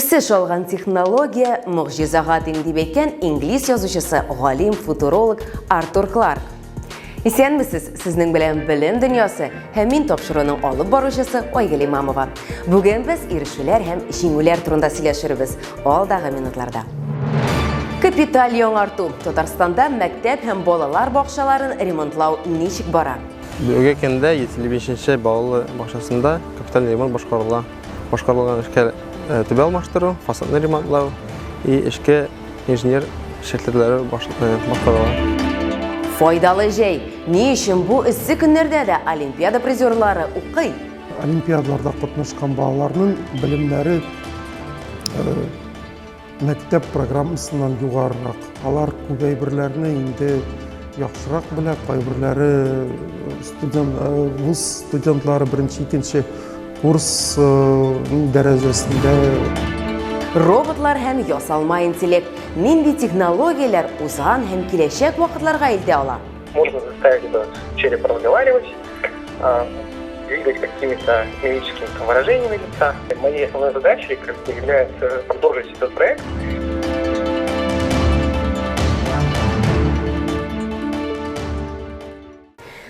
Үсеш алган технология могҗизага тиң, дип әйткән инглиз язучысы, галим, футуролог Артур Кларк. Исәнмесез, сезнең белән Белем дөньясы һәм мин тапшыруның алып баручысы Айгөл Имамова. Бүген без ирешүләр һәм җиңүләр турында сөйләшербез алдагы минутларда. Капиталь яңарту. Татарстанда мәктәп һәм балалар бакчаларын ремонтлау ничек бара? Бүгенге көндә 155 нче балалар бакчасында капиталь ремонт башкарыла. Башкарылган эшкә э, түбә алмаштыру, фасадны ремонтлау и эшкә инженер челтәрләре э, башкарыла. Файдалы җәй. Ни өчен бу эссе көннәрдә дә Олимпиада призерлары укый? Олимпиадаларда катнашкан балаларның белемнәре э, мәктәп программасыннан югарырак. Алар күп әйберләрне инде яхшырак белә, кайберләре э, студент, э, вуз студентлары беренче, икенче курс э, дәрәҗәсендә. Роботлар һәм ясалма интеллект нинди технологияләр узган һәм киләчәк вакытларга илтә ала? Можно заставить этот череп разговаривать, двигать какими-то мимическими там, выражениями лица. Моей основной задачей как бы, является продолжить этот проект.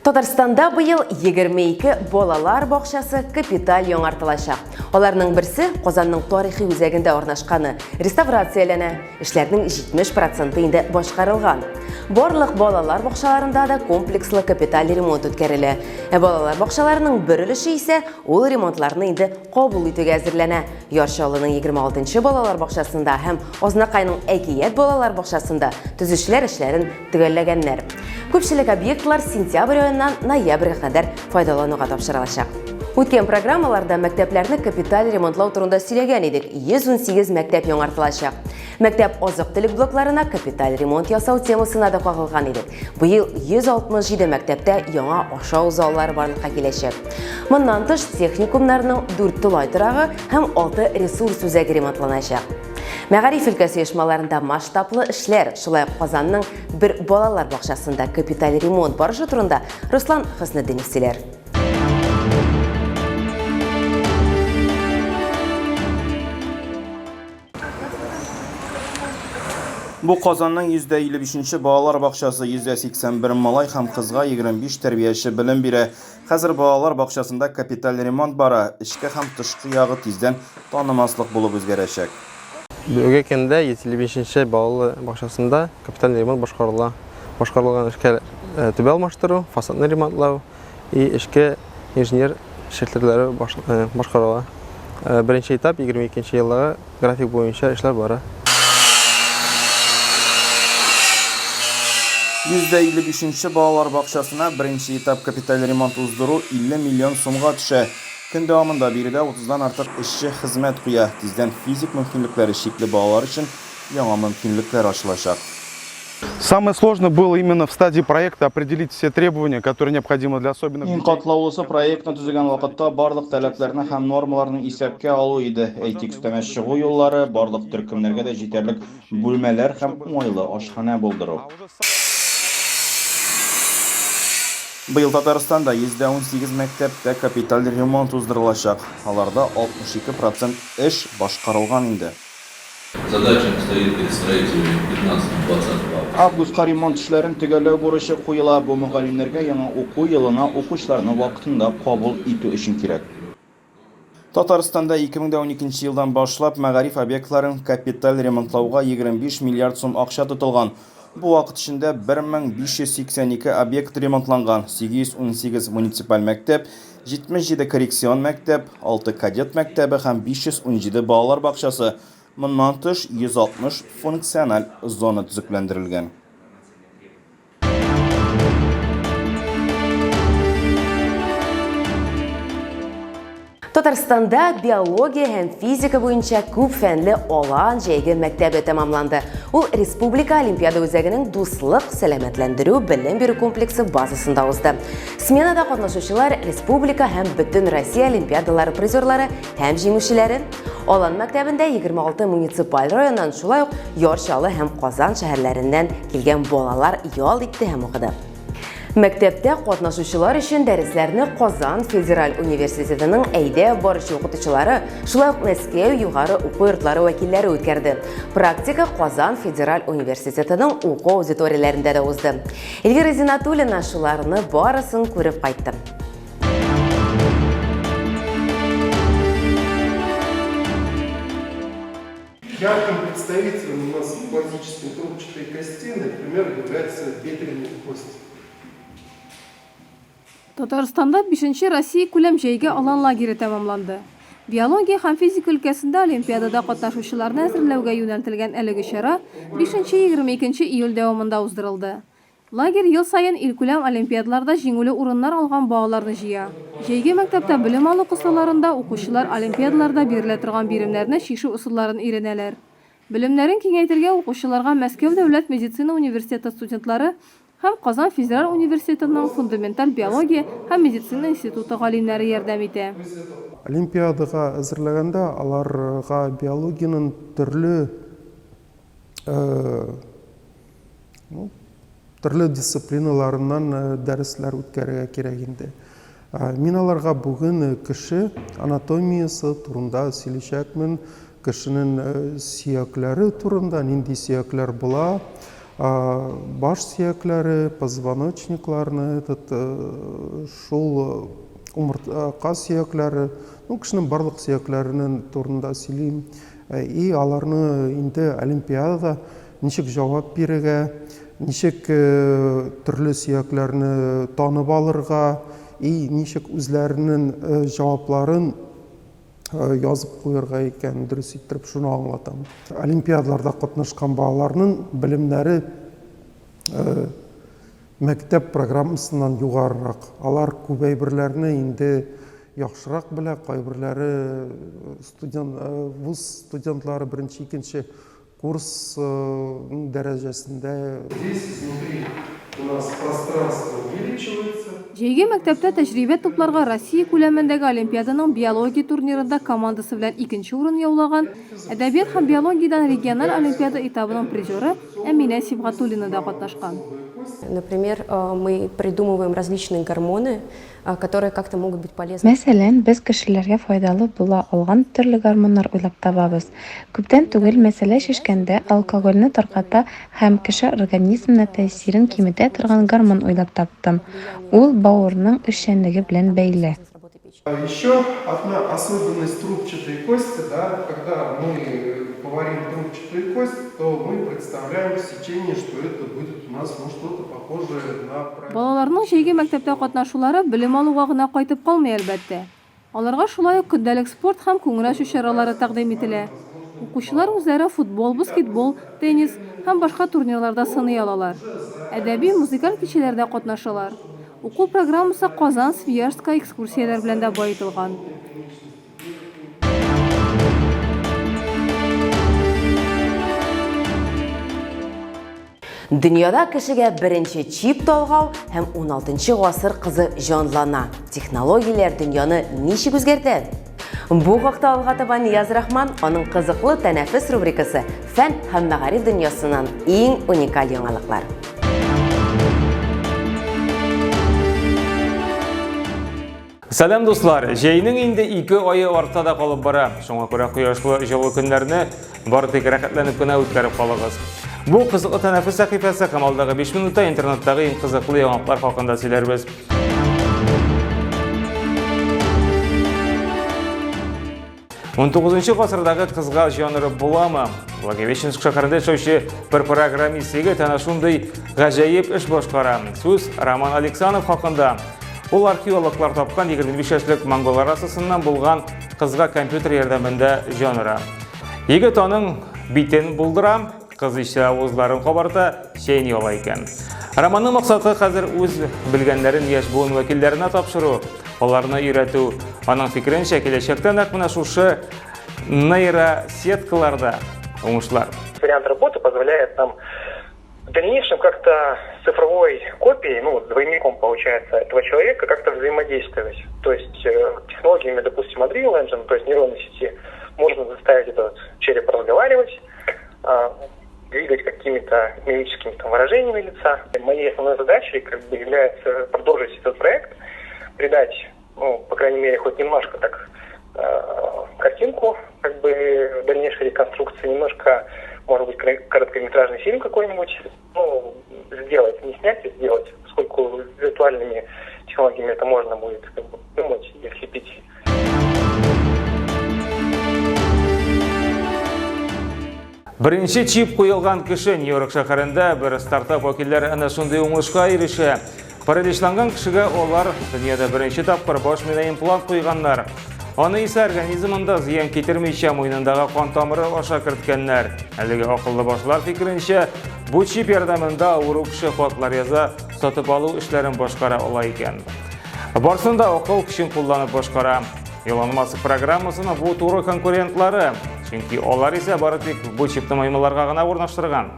Татарстанда быел 22 балалар бакчасы капиталь яңартылачак. Аларның берсе Казанның тарихи үзәгендә урнашканы реставрацияләнә. Эшләрнең 70 проценты инде башкарылган. Барлык балалар бакчаларында да комплекслы капиталь ремонт үткәрелә. Ә балалар бакчаларының бер өлеше исә ул ремонтларны инде кабул итүгә әзерләнә. Яр Чаллының 26 нчы балалар бакчасында һәм Азнакайның Әкият балалар бакчасында төзүчеләр эшләрен төгәлләгәннәр. Күпчелек объектлар сентябрь аеннан ноябрьгә кадәр файдалануга тапшырылачак. Үткән программаларда мәктәпләрне капиталь ремонтлау турында сөйләгән идек. 118 мәктәп яңартылачак. Мәктәп азык-төлек блокларына капиталь ремонт ясау темасына да кагылган идек. Быел 167 мәктәптә яңа ашау заллары барлыкка киләчәк. Моннан тыш, техникумнарның 4 тулай торагы һәм 6 ресурс үзәге ремонтланачак. Мәгариф өлкәсе оешмаларында масштаблы эшләр, шулай ук Казанның бер балалар бакчасында капиталь ремонт барышы турында Руслан Хөснетдинов сөйләр. Бу Казанның 155 нче балалар бакчасы, 181 малай һәм кызга 25 тәрбияче белем бирә. Хәзер балалар бакчасында капиталь ремонт бара, эчке һәм тышкы ягы тиздән танымаслык булып үзгәрәчәк. Бүгенге көндә 155 нче балалар бакчасында капиталь ремонт башкарыла. Башкарылган эшкә э, түбә алмаштыру, фасадны ремонтлау и эчке инженер челтәрләре э, башкарыла. Э, беренче этап 22 нче елдагы График буенча эшләр бара. 155 нче балалар бакчасына беренче этап капиталь ремонт уздыру 50 миллион сумга төшә. Көн дәвамында биредә утыздан артык эшче хезмәт куя. Тиздән физик мөмкинлекләре чикле балалар өчен яңа мөмкинлекләр ачылачак. Самое сложное было именно в стадии проекта определить все требования, которые необходимы для особенных Иң катлаулысы проектны төзегән вакытта барлык таләпләрне һәм нормаларны исәпкә алу иде. Әйтик, өстәмә чыгу юллары, барлык төркемнәргә дә җитәрлек бүлмәләр һәм уңайлы ашханә булдыру. Быел Татарстанда 118 мәктәптә капиталь ремонт уздырылачак. Аларда 62 процент эш башкарылган инде. Задача стоит перед строителями 15-20 августа. Августка ремонт эшләрен төгәлләү бурычы куела, бу мөгаллимнәргә яңа уку елына укучыларны вакытында кабул итү өчен кирәк. Татарстанда 2012 елдан башлап мәгариф объектларын капиталь ремонтлауга 25 миллиард сум акча тотылган. Бу вакыт эчендә 1582 объект ремонтланган, 818 муниципаль мәктәп, 77 коррекцион мәктәп, 6 кадет мәктәбе һәм 517 балалар бакчасы, моннан тыш, 160 функциональ зона төзекләндерелгән. Татарстанда биология һәм физика буенча күп фәнле Алан җәйге мәктәбе тәмамланды. Ул Республика Олимпиада үзәгенең Дуслык сәламәтләндерү белем бирү комплексы базасында узды. Сменада катнашучылар республика һәм бөтен Россия олимпиадалары призерлары һәм җиңүчеләре. Алан мәктәбендә 26 муниципаль районнан, шулай ук Яр Чаллы һәм Казан шәһәрләреннән килгән балалар ял итте һәм укыды. Мәктәптә катнашучылар өчен дәресләрне Казан федераль университетының әйдәп баручы укытучылары, шулай ук Мәскәү югары уку йортлары вәкилләре үткәрде. Практика Казан федераль университетының уку аудиторияләрендә дә узды. Эльвира Зинатуллина шуларны барысын күреп кайтты. Ярким представителем у нас классической трубчатой кости, например, является бедренная кость. Татарстанда бишенче Россиякүләм җәйге алан лагере тәмамланды. Биология һәм физика өлкәсендә олимпиадада катнашучыларны әзерләүгә юнәлтелгән әлеге чара бишенче-егерме икенче июль дәвамында уздырылды. Лагерь ел саен илкүләм олимпиадаларда җиңүле урыннар алган балаларны җыя. Җәйге мәктәптә белем алу кысаларында укучылар олимпиадаларда бирелә торган биремнәрне чишү ысулларын өйрәнәләр. Белемнәрен киңәйтергә укучыларга Мәскәү дәүләт медицина университеты студентлары һәм Казан федераль университетының фундаменталь биология һәм медицина институты галимнәре ярдәм итә. Олимпиадага әзерләгәндә аларга биологиянең төрле Ну, төрле дисциплиналарыннан дәресләр үткәрергә кирәк инде. Мин аларга бүген кеше анатомиясе турында сөйләячәкмен, кешенең сөякләре турында, нинди сөякләр була, баш сөякләре, позвоночникларны, этот шул умыртка сөякләре, ну, кешенең барлык сөякләренең турында сөйлим. И аларны инде олимпиадада ничек җавап бирергә, ничек төрле сөякләрне танып алырга и ничек үзләренең җавапларын язып куярга икән, дөрес иттереп шуны аңлатам. Олимпиадаларда катнашкан балаларның белемнәре мәктәп программасыннан югарырак. Алар күп әйберләрне инде яхшырак белә, кайберләре студент, вуз студентлары беренче, икенче курс дәрәҗәсендә. Здесь изнутри у нас пространство увеличивается. Җәйге мәктәптә тәҗрибә тупларга Россия күләмендәге олимпиаданың биология турнирында командасы белән икенче урын яулаган, әдәбият һәм биологиядән региональ олимпиада этабының призеры Әминә Сибгатуллина да катнашкан. Например, мы придумываем различные гормоны, которые как-то могут быть полезны. Мәсәлән, без кешеләргә файдалы була алган төрле гормоннар уйлап табабыз. Күптән түгел мәсьәлә чишкәндә алкогольне тарката һәм кеше организмына тәэсирен киметә торган гормон уйлап таптым. Ул бавырның эшчәнлеге белән бәйле. Еще одна особенность трубчатой кости, да, когда мы говорим трубчатую кость, то мы представляем сечение, что это будет у нас ну, что-то похожее на... Балаларның җәйге мәктәптә катнашулары белем алуга гына кайтып калмый, әлбәттә. Аларга шулай ук көндәлек спорт һәм күңел ачу чаралары тәкъдим ителә. Укучылар үзләре футбол, баскетбол, теннис һәм башка турнирларда сыный алалар. Әдәби, музыкаль кичәләрдә катнашалар. Уку программасы Казан, Свияжскка экскурсияләр белән дә баетылган. Дөньяда кешегә беренче чип талгау һәм 16 гасыр кызы җанлана. Технологияләр дөньяны ничек үзгәртә? Бу хакта алга таба Нияз Рахман, аның кызыклы тәнәфес рубрикасы Фән һәм мәгариф дөньясыннан иң уникаль яңалыклар. Сәлам, дуслар! Җәйнең инде ике ае артта да калып бара. Шуңа күрә кояшлы җылы көннәрне бары тик рәхәтләнеп кенә үткәреп калыгыз. Бу кызыклы тәнәфес сәхифәсе һәм алдагы 5 минутта интернеттагы иң кызыклы яңалыклар хакында сөйләрбез. 19 гасырдагы кызга җан өреп буламы? Благовещенск шәһәрендә яшәүче бер программист егет әнә шундый гаҗәеп эш башкара. Сүз Роман Алексанов хакында. Ул археологлар тапкан 25 яшьлек монгол расасыннан булган кызга компьютер ярдәмендә җан өрә. Егет аның битен булдыра, кыз исә авызларын кабарта, чәйни ала икән. Романның максаты хәзер үз белгәннәрен яшь буын вәкилләренә тапшыру, аларны өйрәтү. Аның фикеренчә, киләчәктә нәкъ менә шушы нейросеткаларда уңышлар. Вариант работы позволяет нам в дальнейшем как-то с цифровой копией, ну, двойником, получается, этого человека как-то взаимодействовать. То есть технологиями, допустим, Unreal Engine, то есть нейронной сети, можно заставить этот череп разговаривать, двигать какими-то мимическими там, выражениями лица. Моей основной задачей как бы является продолжить этот проект, придать, ну, по крайней мере, хоть немножко так э, картинку как бы дальнейшей реконструкции, немножко, может быть, короткометражный фильм какой-нибудь, ну, сделать, не снять, а сделать, поскольку виртуальными технологиями это можно будет как бы, думать и слепить. Беренче чип куелган кеше Нью-Йорк шәһәрендә бер стартап вәкилләре әнә шундый уңышка ирешә. Параличланган кешегә алар дөньяда беренче тапкыр баш миенә имплант куйганнар. Аны исә организмында зыян китермичә муенындагы кан тамыры аша керткәннәр. Әлеге акыллы башлар фикеренчә, бу чип ярдәмендә авыру кеше хатлар яза, сатып алу эшләрен башкара ала икән. Барсын да акыл көчен кулланып башкара. Илон Маск программасының бу туры конкурентлары, чөнки алар исә бары тик бу чипны маймылларга гына урнаштырган.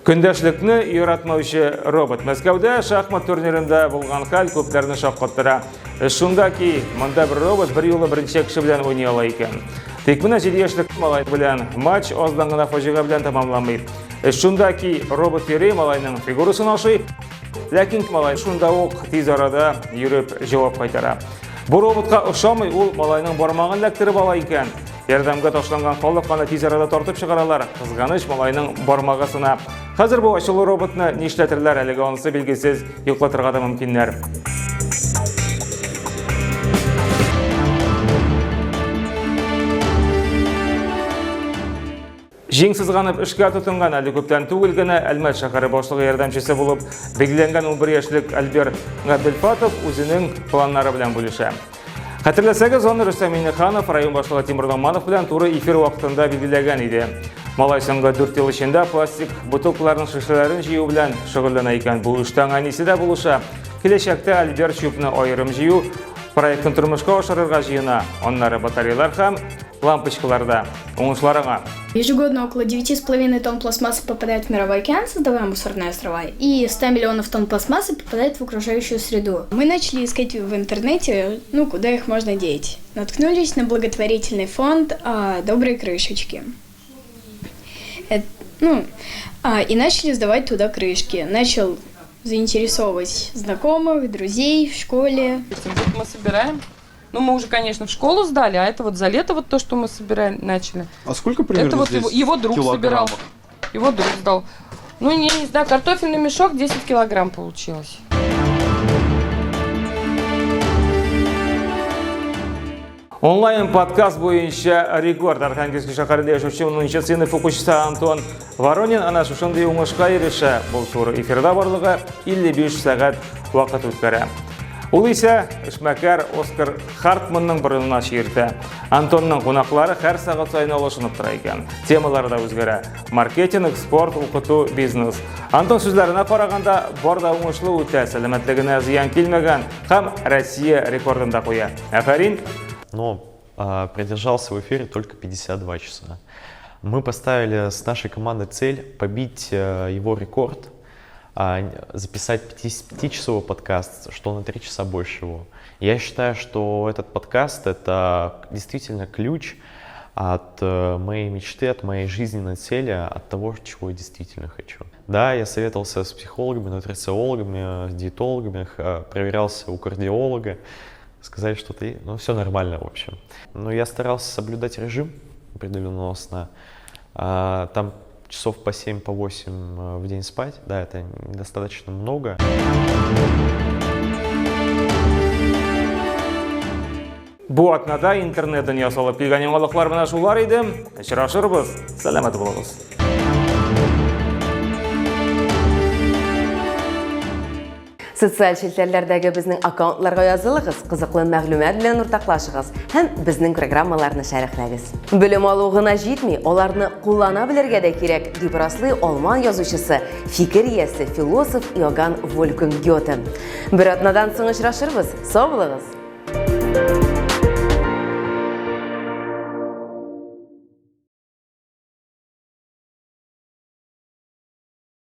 Көндәшлекне яратмаучы робот. Мәскәүдә шахмат турнирында булган хәл күпләрне шаккаттыра. Эш шунда ки, монда бер робот бер юлы берничә кеше белән уйный ала икән. Тик менә 7 яшьлек малай белән матч аздан гына фаҗига белән тәмамланмый. Эш шунда ки, робот йөри, малайның фигурасын ашый, Ләкин малай шунда ук тиз арада йөреп җавап кайтара. Бу роботка ошамый, ул малайның бармагын эләктереп ала икән. Ярдәмгә ташланган халык аны тиз арада тартып чыгаралар. Кызганыч, малайның бармагы сына. Хәзер бу ачулы роботны нишләтерләр, әлегә анысы билгесез, йоклатырга да мөмкиннәр. Җиң сызганып эшкә тотынган әле күптән түгел генә Әлмәт шәһәре башлыгы ярдәмчесе булып билгеләнгән 11 яшьлек Альбер Габделфатов үзенең планнары белән бүлешә. Хәтерләсәгез, аны Рөстәм Миңнеханов район башлыгы Тимур Номанов белән туры эфир вакытында билгеләгән иде. Малай соңгы 4 ел эчендә пластик бутылкаларның шешәләрен җыю белән шөгыльләнә икән. Бу эштә аңа әнисе дә булыша. Киләчәктә Альбер чүпне аерым җыю проектын тормышка ашырырга җыена. Аннары батареялар һәм лампочкаларда. Уңышлар аңа! Ежегодно около 9,5 тонн пластмассы попадает в Мировой океан, создавая мусорные острова, и 100 миллионов тонн пластмассы попадает в окружающую среду. Мы начали искать в интернете, ну, куда их можно деть. Наткнулись на благотворительный фонд а, «Добрые крышечки». Это, ну, а, и начали сдавать туда крышки. Начал заинтересовывать знакомых, друзей в школе. Вот мы собираем ну, мы уже, конечно, в школу сдали, а это вот за лето вот то, что мы собирали, начали. А сколько примерно Это вот здесь его, его друг собирал. Его друг сдал. Ну, не, не знаю, картофельный мешок 10 килограмм получилось. Онлайн подкаст буенча рекорд Архангельск шәһәрендә яшәүче 10 сыйныф укучысы Антон Воронин ана шушындый уңышка ирешә. Бу туры эфирда барлыгы 55 сәгать вакыт үткәрә. Ул исә эшмәкәр Оскар Хартманның борынына чиертә. Антонның кунаклары һәр сәгать саен алышынып тора икән. Темалары да үзгәрә. Маркетинг, спорт, укыту, бизнес. Антон сүзләренә караганда, бар да уңышлы үтә, сәламәтлегенә зыян килмәгән һәм Россия рекордын да куя. Афәрин! Но а, продержался в эфире только 52 часа. Мы поставили с нашей командой цель побить э, его рекорд – а, записать 55-часовой подкаст, что на 3 часа больше его. Я считаю, что этот подкаст — это действительно ключ от э, моей мечты, от моей жизненной цели, от того, чего я действительно хочу. Да, я советовался с психологами, нутрициологами, с диетологами, э, проверялся у кардиолога, сказали, что ты, ну, все нормально, в общем. Но я старался соблюдать режим определенного сна. А, там часов по 7, по 8 э, в день спать, да, это недостаточно много. Бу атнада интернет дөньясы алып килгән яңалыклар менә шулар иде. Очрашырбыз. Сәламәт булыгыз. Социаль челтәрләрдәге безнең аккаунтларга язылыгыз, кызыклы мәгълүмат белән уртаклашыгыз һәм безнең программаларны шәрехләгез. Белем алу гына җитми, аларны куллана белергә дә кирәк, дип раслый алман язучысы, фикер иясе, философ Иоганн Вольфганг Гёте. Бер атнадан соң очрашырбыз. Сау булыгыз!